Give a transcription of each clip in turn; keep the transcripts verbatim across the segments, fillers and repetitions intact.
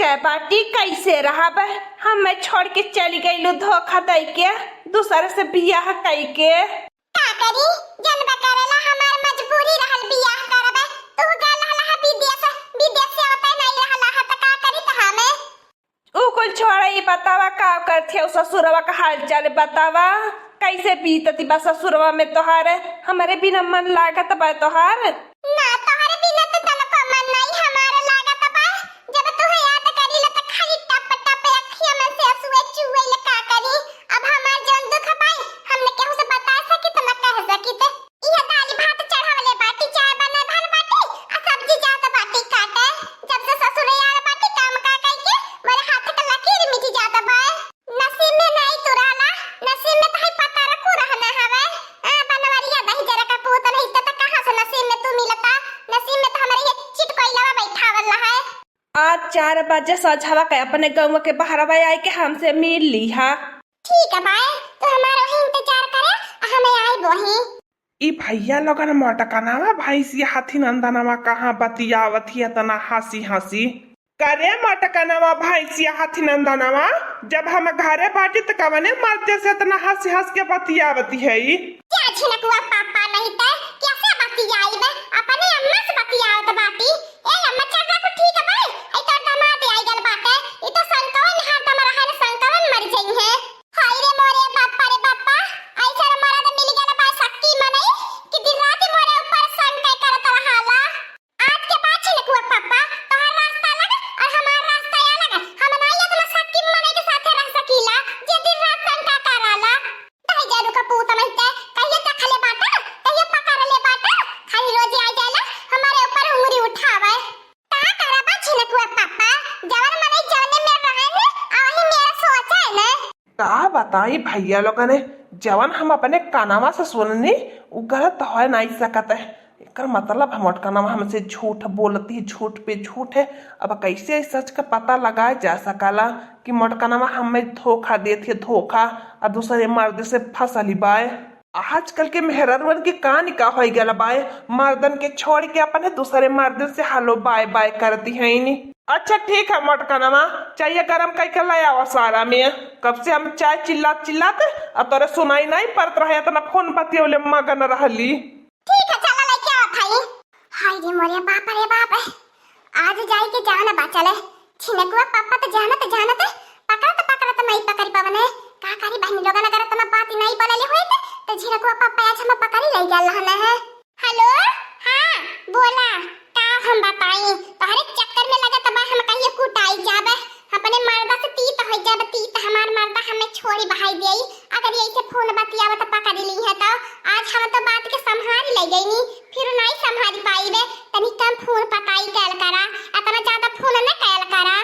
ए बाटी, कैसे रहब? हमें छोड़ के चली गईलू धोखा दई के, दूसरे से बियाह कई के। का करी, जनबे करेला हमार मजबूरी रहल बियाह करबे। तू गल रहला है विदेश, विदेश से आवते नहीं रहला है, त का करी त हमें? उ कुल छोड़ा, ई बतावा का करत है ससुरवा का हाल चाल बतावा, कैसे बीतती बा ससुरवा में तोहार? हमरे बिना मन लागत बा तोहार? ना, तोहरे बिना तो तनको मन नहीं हमारे लागत बा। जब तू याद करी ला त खाली टप टप अखिया में से आंसुए चुए ले, का करी? अब हमार जौन दुख पाई, हमने केहू से बता सकी त ना कह सकी त। इहे दाल भात चढ़ावले बाटी, चाय बनवल बाटी, आ सब्जी जात बाटी काटे। जब से ससुरे आल बाटी, काम का कई के मोरे हाथ के लकीर मिट जात बा। नसीब में नाई तुराला, नसीब में तो है पतरकू रहना हवे। आ, बनवरिया दही जरा का पूत नहीं त, त कहाँ से नसीब में तू मिलता? नसीब में तो हमरे ये चिटकोइलवा बैठावल है। आज चार बजे सझवा के अपने गौवा के बहरवा आए के हमसे मिल लीहा। ठीक है बाय, तू हमारा वही इंतजार करे, हमें आए वही। ई भैया लोगन मोटकनवा भैंसिया हाथी नंदनवा कहाँ बतियावत ही इतना हँसी हँसी। करे मोटकनवा भैंसिया हाथी नंदनवा, जब हम घरे बाटी त कवने मर्दे से इतना हँसी हँस के बतियावती है? क्या झिनकुआ पापा नहीं ते कैसे बतियाई बे? अपने अम्मा से बतियावत बाटी। ए अम्मा, चल रखो, ठीक है भाई, आई तोर दामाद आई गल बाटे। ई तो संकवन हरदम रहे न, संकवन मर जई है। हाय रे मोरे बापा रे बापा, ऐसा मरद मिल गल बा सक्की मनई कि दिन रात मोरे ऊपर संकय करत रहाला। आज के बाद झिनकुआ पापा, तोहार रास्ता अलग और हमार रास्ता अलग। हम नाई इतना सक्की मनई के साथे रह सकीला, जे दिन रात संका कराला। दही जरू का पूत नहीं ते, कहिए चखले बाटा, कहिए पकड़ ले बाटा, खाली रोज आ जाला, हमारे ऊपर उंगली उठावे। का करबा झिनकुआ पापा, जवन मनई जवने में रहे ने, आ वही मेरा सोचा है ने। का बताई भैया लोगन ने, जवन हम अपने कानवा से सुननी, उ गलत तो है नहीं सकत है। एकर मतलब है मोटकनवा हमसे झूठ बोलती, झूठ पे झूठ है। अब कैसे इस सच का पता लगाया जा सकाला कि मोटकनवा हमें धोखा देत है, धोखा, आ दूसरे मर्द से फंसली बाय। आजकल के मेहररुअन के का निकाह होई गल बाय, मर्दन के छोड़ के अपने दूसरे मर्दन से हालो बाय बाय करती है नी। अच्छा ठीक है मोटकनवा, चाहिए गरम कई के ले आवा सारा में। कब से हम चाय चिल्लात चिल्लात, आ तोरे सुनाई नहीं पड़त रहे, इतना फोन बतियौले मगन रहली। ठीक है, चला लेके आवत हई। हाय रे मोरे बाप रे बाप, आज जाई के जान बचल है। झिनकुआ पापा तो जानत जानत पकड़त पकड़त नहीं पकड़ पवने। का करी बहनी लोगन, अगर इतना बात नहीं बोलले होइत तो झिनकुआ पापा आज हम पकड़ी ले गल रहने हैं। हेलो, हाँ, बोला। का हम बताई, तोहरे चक्कर में लगत बा हम कहिए कुटाई जाबे। अपने मर्दा से तीत हो जाबे, तीत। हमार मर्दा हमें छोड़ी बहाई देई। अगर यही से फोन बतियावत पकड़ ली है तो आज हम तो बात के संभाल ले गई नी, फिर नहीं संभाल पाई रे। तनी कम फोन पताई कैल करा, इतना ज्यादा फोन न कैल करा।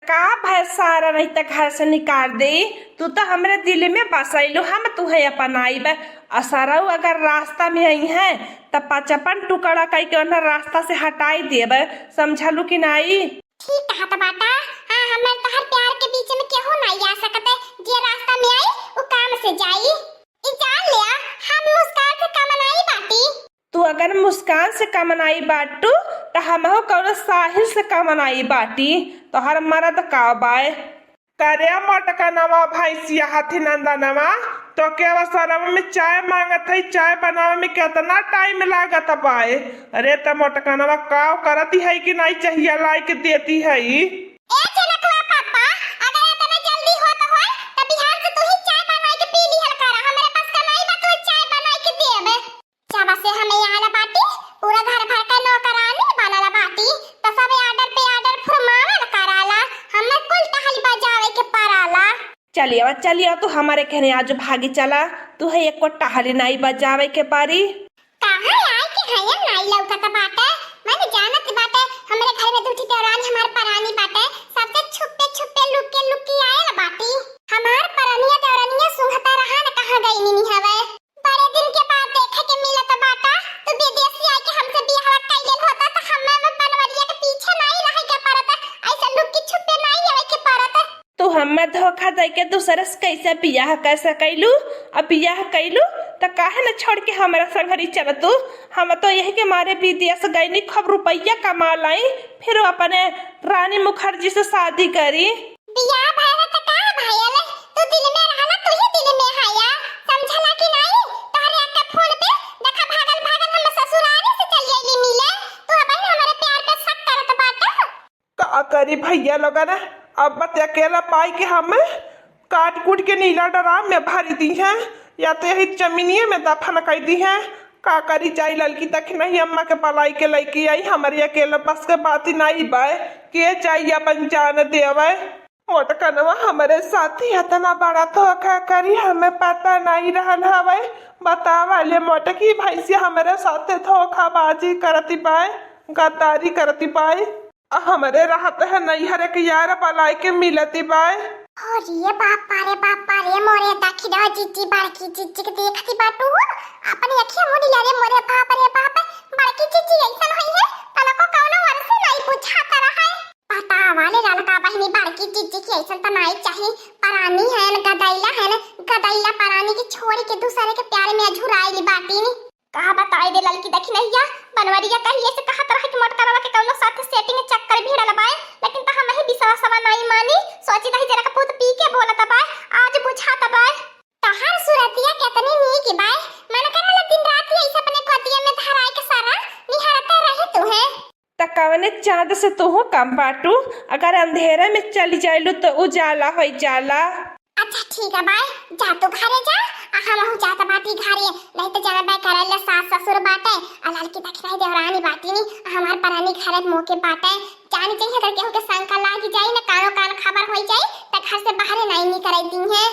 का भय सारा नहीं तो घर से निकाल दे, तू तो हमरे दिल में बसैलू, हम तुहे अपनाइब। आ सारा अगर रास्ता में आई है त पचपन टुकड़ा कई के उन्हें रास्ता से हटाई देब, समझलू कि नाई? ठीक कहत बाटा। हाँ, हमर तोहर प्यार के बीच में केहू नाई आ सकते। जे रास्ता में आई, उ काम से जाई। ई जान लिया, हम मुस्कान से कम नाई बाटी। तू अगर मुस्कान से कम नाई बाटू, त हमहू कौनो साहिल से कम नाई बाटी। तोहर मरद का बाय? करे मोटकनवा भैंसिया हाथी नंदनवा, तो के अवसरवा में चाय मांगत है, चाय बनावे में कितना टाइम लागत बाय। अरे त मोटकनवा काव करती है कि नाई चाहिए लाई के देती है। ए झिनकुआ पापा, अगर इतना जल्दी होत होय, त बिहान से तू ही चाय बनाई के पी लिहल करा। हमरे पास का नाई बा तू चाय बनाई के देबे। जब से हमें आयल बाटी, पूरा घर भर का नौकरानी बनल बाटी, त सब order पे order फुरमावल कराला, हमर कुल टहल बजावे के पड़ाला। चलिए, चलिए, तू हमारे कहने आज भागी चला, तू है एको टहली नाई बजावे के पारी। कहाँ आए के हयन नाई लौकत बाटे, मन जानत बाटे, हमरे घर में दूठी देवरानी हमार परानी बाटे, सबसे छुपे छुपे लुके लुके आयल बाटी। हमार परनिया देवरनिया सुंघता रहा न कहाँ गई नी हवे। बड़े दिन के बाद देखे के मिलत बाटा, तू विदेश से आके हमसे बियाह कइले होता त हमें में बनवरिया के पीछे नाई रहे के पड़त, ऐसे लुकी छुपे नाई आवे के पड़त। तू हमें धोखा दे के दूसरे से कैसे बियाह कर सकैलू? अब बियाह कैलू त काहे न छोड़ के हमरा संघरी चल तू? हम तो यही के मारे विदेश गईनी, खूब रुपया कमा लाई, फिर अपने रानी मुखर्जी से शादी करी। बियाह भयल त का भयल? तू दिल में रहला, तू ही दिल में हया, समझला कि नहीं? तोहरे एक फोन पे देखा भागल भागल हम ससुरारी से चली अइली मिले, तू अबहिन हमरे प्यार पे शक करत बाटा। का करी भइया लोगन, अब बस अकेला पाई के हम काट कूट के नीला ड्राम में भरी दिहे, या तो यही जमीनिये में दफन कई दिहे। का करी, जाई ललकी दखिनही अम्मा के बलाई के लइके आई, हमरी अकेला बस के बात ही नाई बाय, के जाई अपन जान देवे। मोटकनवा हमरे साथी इतना बड़ा धोखा करी, हमें पता नाई रहल हवे। बतावा ले मोटकी भैंसिया हमरे साथे धोखाबाजी करती बाय, गद्दारी करती बाय। आ हमरे रहत है नैहर एक यार बलाय के मिलती बाय। अरे बापा रे बापा रे, मोरे दखिनवा जिज्जी बड़की जिज्जी के देखती बाटू, अपनी अखिया मुड़ी ले रे मोरे बाप रे बाप, बड़की जिज्जी ऐसन होई है, तनको कौनो वर्षे नाई बुझाता रहा है। बतावा ले ललका बहिनी बड़की जिज्जी की ऐसन त नाई चाही, परानी है न गदैला है न, गदैला परानी की छोड़ के दूसरे के प्यार में अझुराइली बाटी नी। का बताई दे ललकी दखिनहिया, बनवरिया कहिए से कहत रहे कि मोटकनवा के कौनो साथ setting चक्कर भिड़ल बाय, लेकिन त हमही विश्वासवा नाई मानी, सोची रही जरा कपूत पी के बोलत बाय, आज बुझात बाय। तहार सुरतिया केतनी नीक बाय, मन करला दिन रात यही से अपने गोदिया में धराए के सारा निहारत रहे तू है। त कवने चाँद से तोहू कम बाटू? अगर अंधेरे में चली जाइलू त उजाला होइ जाला। अच्छा ठीक है बाय, जा तू घरे जा, आ हमहू जात बाटी घरे, नहीं तो जानत बाय करैला सास ससुर बाटे, आ ललकी दखिनही देवरानी बाटी नी, आ हमार परानी घरे मोके बाटे, जानी चाहिए अगर केहू के शंका लागी जाई न कानो कान खबर होइ जाई त घर से बाहरे नाई निकरै दिहे।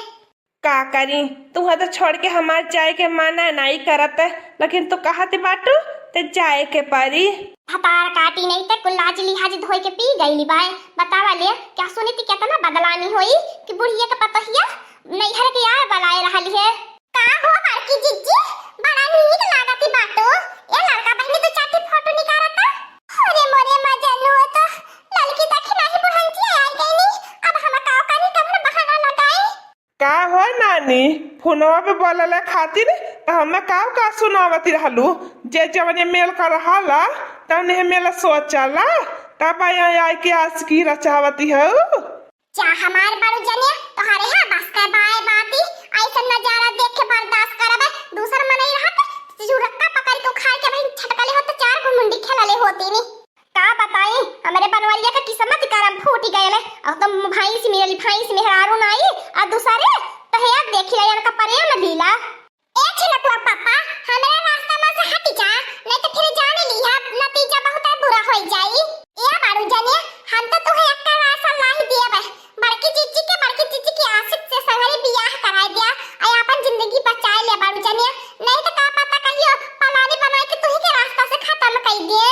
का करी, तुहा तो छोड़ के हमार जाए के मना नाई करत, लेकिन तू कहत बाटू ते जाए के परी। भतार काटी नहीं ते कुल लाज लिहाज धोए के पी गईली बाय। बतावा ले, क्या सुनी थी कितना बदलामी होई कि बुढ़िया के पतोहिया नैहर के यार बलाए रहली है। का हो बड़की जिज्जी, बड़ा नीक लागती बाटू। ए ललका बहिनी, दू चार ठे फोटो निकारत। अरे मोरे मजनू, तो ललकी दखिनही बुढ़ंचिया आई गईनी। अब हम का करी, कवन बहाना लगाई? का हो नानी, फोनवा पे बोलले खातिर त हमें का का सुनावती रहलू? जे जवने मेल का रहाला, तवने मेल सोचला, तब यहाँ आए के आशिकी रचावती हऊ। जा हमार बड़ू जनिया, तोहरे यहाँ बस का बाय बाती, ऐसन नजारा देख के बर्दाश्त करबे। दूसर मनई रहत, चुरक्का पकड़ के उखाड़ के वहीं छटकले होत, चार गो मुंडी खेलले होती नी। का बताई, हमरे बनवरिया का किस्मत करम फूट गए ले। अब तो भैंस मिलल, भैंस मेहरारू नाई, आ दूसरे तहेर देखी ले, इनका प्रेम लीला। ए छिनकुआ पापा, हमरे रास्ता में से हट जा, नहीं तो फिर जान लिहा, नतीजा बहुत बुरा हो जाई। ए बारू जनिया, हम तो तुहे एक रास्ता ला ही दिए बे। बड़की जिज्जी के, बड़की जिज्जी के आशिक से संगरी बियाह कराए दिया, आ अपन जिंदगी बचाए ले बारू जनिया, नहीं तो का पता कहियो पलानी बनाए के तुही के रास्ता से खत्म कर दिए।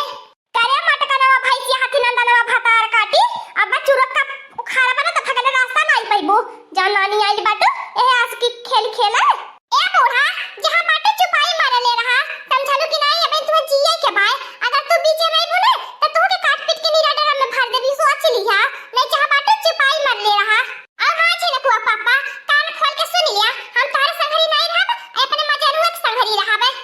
करे मटकनवा भैंसिया हाथी नंदनवा भतार काटी, अब चुरक्का उखाड़ा बना त फगले रास्ता नाई पैबू। जौन नानी आइल बाटू, एहे आशिकी खेल खेला। ए बूढ़ा, जहाँ बाटे चुपाई मारले रहा, समझलू कि नाई, अबे तुहे जिए के बाय। अगर तू बीचे में बोले, त तू के काट पीट के नीला ड्रम में भर देबी, सोच लिहा। नहीं जहाँ बाटे चुपाई मारले रहा। और हाँ छिनकुआ पापा, कान खोल के सुन लिया, हम तारे संघरी नाई रहब, अपने मजनुआ के संघरी रहबे।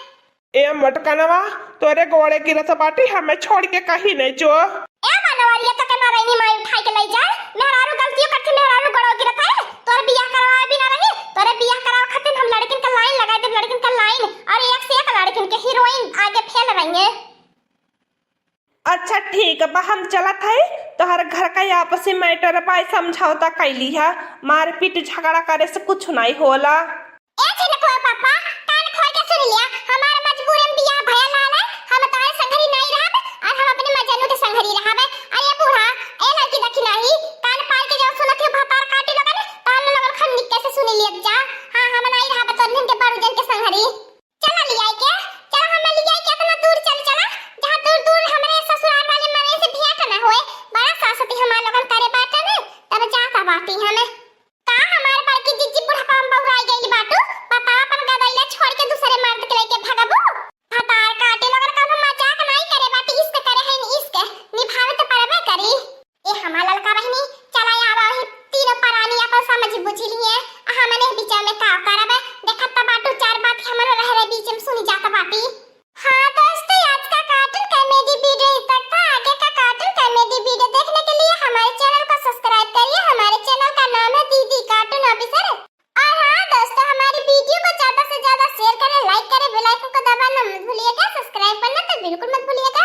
ए मोटकनवा, तोरे गोड़े गिरत बाटी, हमें छोड़ के कहीं नहीं जो। ए मनवरिया, तो के नारायणी माई उठाई के ले जाए। मेहरारू गलतियों करती, मेहरारू गोड़ो गिरत है। तोरे बियाह करवाए बिना रही, तोरे बियाह करावे खातिर हम लड़किन का लाइन लगाई देब, लड़किन का लाइन। और एक से एक लड़किन के हीरोइन आगे फेल रही है। अच्छा ठीक बा, हम चलत है, तोहर घर का आपसी मैटर बा, समझौता कैली है। मारपीट झगड़ा करे से कुछ नहीं होला। ए छिनकुआ पापा, कान खोल के सुन लिया, हमार मजबूरन बियाह भयल रहल है, हम तोहरे संगरी नाई रहब और हम अपने मजनू के संगरी रहब। अरे बूढ़ा, ए लड़की देखी नाही, कान पाल के जो सुनत हो भतार काटी लगन, तहन लोगन खन निक्के से सुन लियत जा। हाँ, हम नाई रहब तोहरे के बड़ू जन के संगरी। चला लियाई के, चला हमें लियाई के इतना दूर चल चला, जहाँ दूर दूर हमरे ससुराल वाले मने से भेंट न होए। बड़ा सासती हमार लोगन करे बाटे ने, तब जाता बाटी हमें। का हमार बड़की जिज्जी बुढ़ापा में बौराई गइल बाटू? बतावा अपन गदैला करे, bell icon को दबाना मत भूलिएगा, subscribe करना तो बिल्कुल मत भूलिएगा।